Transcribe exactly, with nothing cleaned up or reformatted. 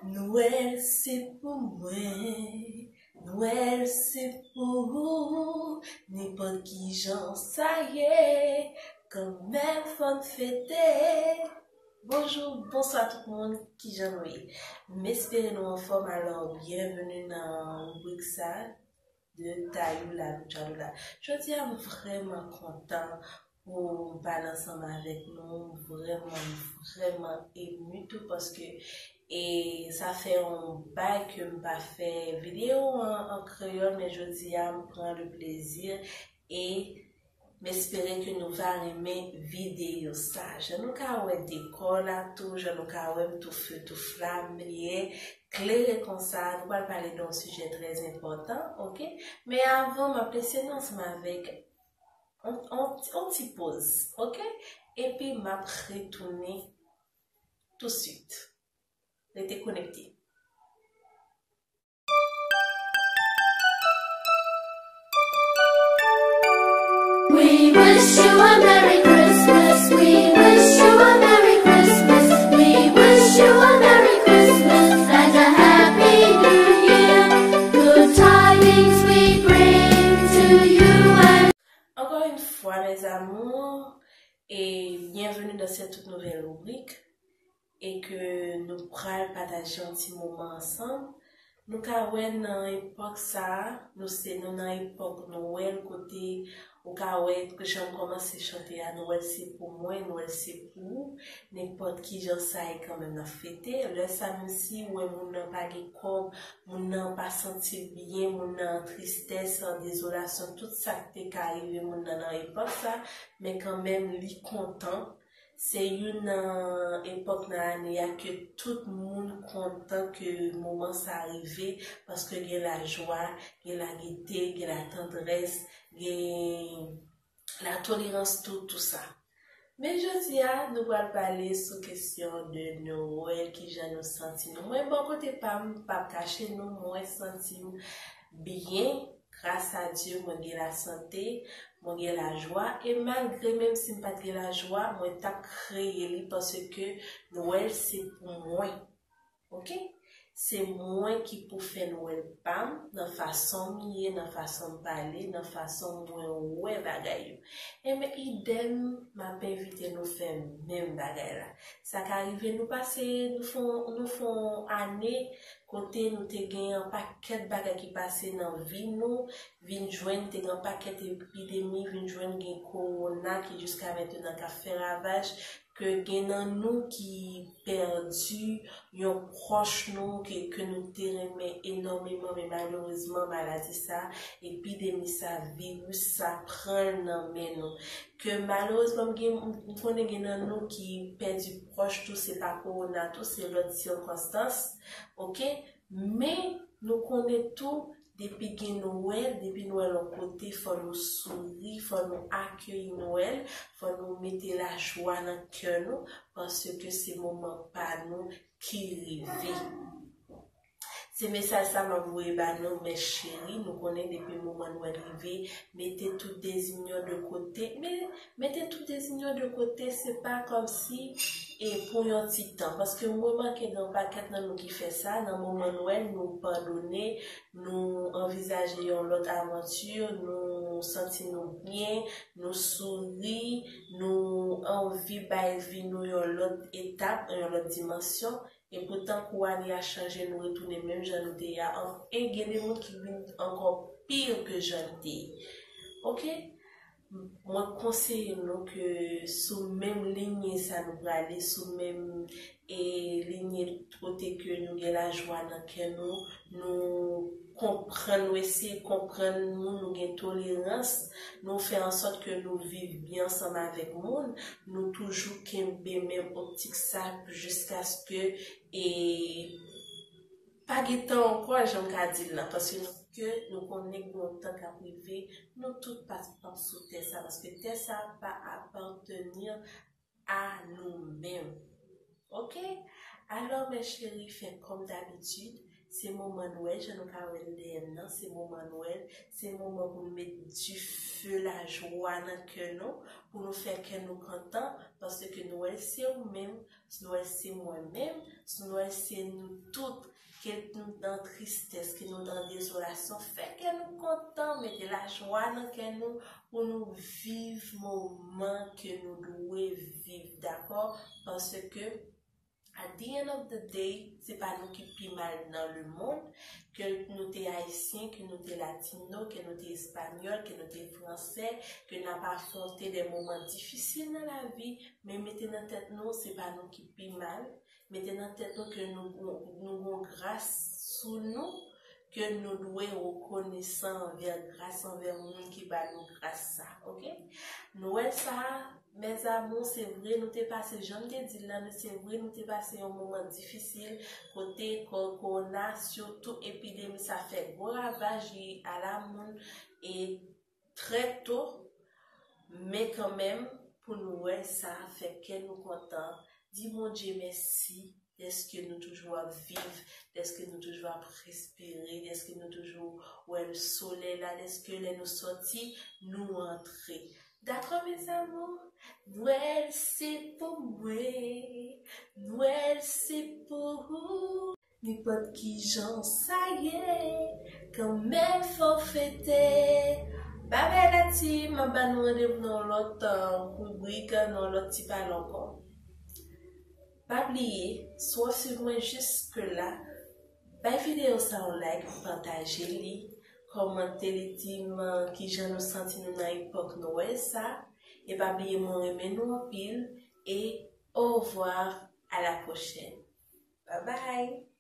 Nwèl se pou mwen, Nwèl se pou ou, nenpòt ki jan sa ye, kanmenm fò n fete. Bonjou, bonswa tout moun, kijan nou ye? M espere nou anfòm, alò, byenveni nan ribrik sa de Tayou la, Loutchaloula. Jodi a, m vrèman kontan pou m pale ansanm avèk nou, m vrèman, m vrèman emu tou, paske e sa fè yon bay ke m pa fè videyo an, an kreyòl, men jodi a, m pran le plezi e m espere ke nou va renmen videyo sa. Jan nou ka wè dekò la tou, jan nou ka wè m tou feu tou flamme, klere konsa, nou pral pale de yon sijè trè enpòtan, oke? Men avan, m ap lese nou ansanm avèk on, on, on ti poz, oke? Epi m ap retounen touswit. Rete konekte. We wish you a Merry Christmas. We wish you a Merry Christmas. We wish you a Merry Christmas and a Happy New Year. Good tidings we bring to you and Encore une fois, mes amours, et bienvenue dans cette toute nouvelle rubrique. E ke nou pral pataje yon ti moman ansanm. Nou ka wè nan epòk sa a, nou se nou nan epòk Nwèl kote ou ka wè jan m kòmanse chante a, Nwèl se pou mwen, Nwèl se pou ou, nenpòt ki jan sa ye kanmenm n ap fete. Lè sa menm si ou wè moun nan pa gen kòb, moun nan pa santi l byen, moun nan an tristès, an dezolasyon, tout sa k te ka rive moun nan nan epòk sa, men kanmenm li kontan. Se youn nan epòk nan ane a ke tout moun kontan ke moman sa rive, paske gen lajwa, gen lagete, gen latandrès, gen latolerans tou, tou sa. Men jodi a, nou pral pale sou kesyon de Nwèl, kijan nou santi nou. Mwen bò kote pa m, m p ap kache nou, mwen santi m byen, gras a Dye, mwen gen lasante, mwen gen lajwa, e malgre menm si m pa t gen lajwa, mwen t ap kreye li paske Nwèl se pou mwen. Oke? Se mwen ki pou fè Nwèl pa m nan fason m ye, nan fason m pale, nan fason mwen wè bagay yo. Enben, idèm, m ap envite nou fè menm bagay la. Sa ka rive nou pase, nou fè yon, nou fè yon ane kote nou te gen yon pakèt bagay ki pase nan vi nou, vin jwenn te gen yon pakèt epidemi, vin jwenn gen kowona ki jiska mentenan k ap fè ravaj, ke gen nan nou ki pèdi yon pwòch nou ke, ke nou te renmen enòmeman, men malerezman maladi sa, epidemi sa, viris sa pran l nan men nou. Ke malerezman m gen, m konnen gen nan nou ki pèdi pwòch tou, se pa kowona tou, se lòt sikonstans, oke? Men nou konnen tou, depi gen Nwèl, depi Nwèl yon kote, fò nou souri, fò nou akeyi Nwèl, fò nou mete lajwa nan kè nou, paske se moman pa nou ki rive. Se mesaj sa m ap voye ba nou, mes chéries, nou konnen depi moman Nwèl rive, mete tout dezinyon de kote. Men, mete tout dezinyon de kote, se pa kòmsi e pou yon ti tan. Paske m remake gen yon pakèt nan nou ki fè sa, nan moman Nwèl, nou padone, nou anvizaje yon lòt avanti, nou santi nou byen, nou souri, nou anvi bay vi nou yon lòt etap, yon lòt dimansyon. Epoutan, kou ane a chanje, nou retounen menm jan nou te ye a. E gen de moun ki vin ankò pi ke jan li te ye. Oke? Mwen konseye nou ke sou menm linye sa nou prale, sou menm e linye kote ke nou gen lajwa nan kè nou, nou konprann, nou eseye konprann nou, nou gen tolerans, nou fè ansòt ke nou viv byen ansanm avèk moun, nou toujou kenbe menm optik sa jiskaske e pa gen tan ankò, jan m ka di l lan, paske nou, ke nou konnen gen yon tan k ap rive, nou tout p ap sou tè sa, paske tè sa pa apateni a nou menm. Oke? Alò, mes chéries, fè kòm dabitid, Se moman Nwèl, jan nou ka wè l dèyè m nan, se moman Nwèl, se moman pou nou met dife lajwa nan kè nou, pou nou fè kè nou kontan, paske Nwèl se ou menm, Nwèl se mwen menm, Nwèl se nou tout, ke nou nan tristès, ke nou nan dezolasyon, fè kè nou kontan, mete lajwa nan kè nou, pou nou viv moman ke nou dwe viv, dakò? Paske at the end of the day, se pa nou ki pi mal nan lemonn, ke nou te ayisyen, ke nou te latino, ke nou te espanyòl, ke nou te fransè, ke n ap afwonte de moman difisil nan lavi, men mete nan tèt nou, se pa nou ki pi mal, mete nan tèt nou ke nou, nou gon gras sou nou, ke nou dwe rekonesan anvè gras anvè moun ki ba nou gras sa, oke? Nwèl sa, mes amours, se vre nou te pase, jan m te di l la, se vre nou te pase yon moman difisil, kote ko-, kowona, sitou epidemi sa fè gwo ravaj li ala moun e trè to, men kanmenm, pou nou wè sa fè kè nou kontan, di Bondye mèsi, dèske nou toujou ap viv, dèske nou toujou ap respire, dèske nou toujou wè solèy la, dèske lè nou sòti, nou antre. Dakò, mes amours? Nwèl se pou mwen, Nwèl se pou ou. Nenpòt ki jan sa ye, kanmenm fò w fete. Babay la team, m ap ba nou randevou nan yon lòt, euh, ribrik, nan yon lòt ti pale ankò. Pa bliye, si w ap swiv mwen jiske la, bay videyo sa yon like, pataje li, kòmante li, di m, euh, kijan nou santi nou nan epòk Nwèl sa. E pa bliye, mwen renmen nou anpil. E au revoir, à la prochaine. Bye bye.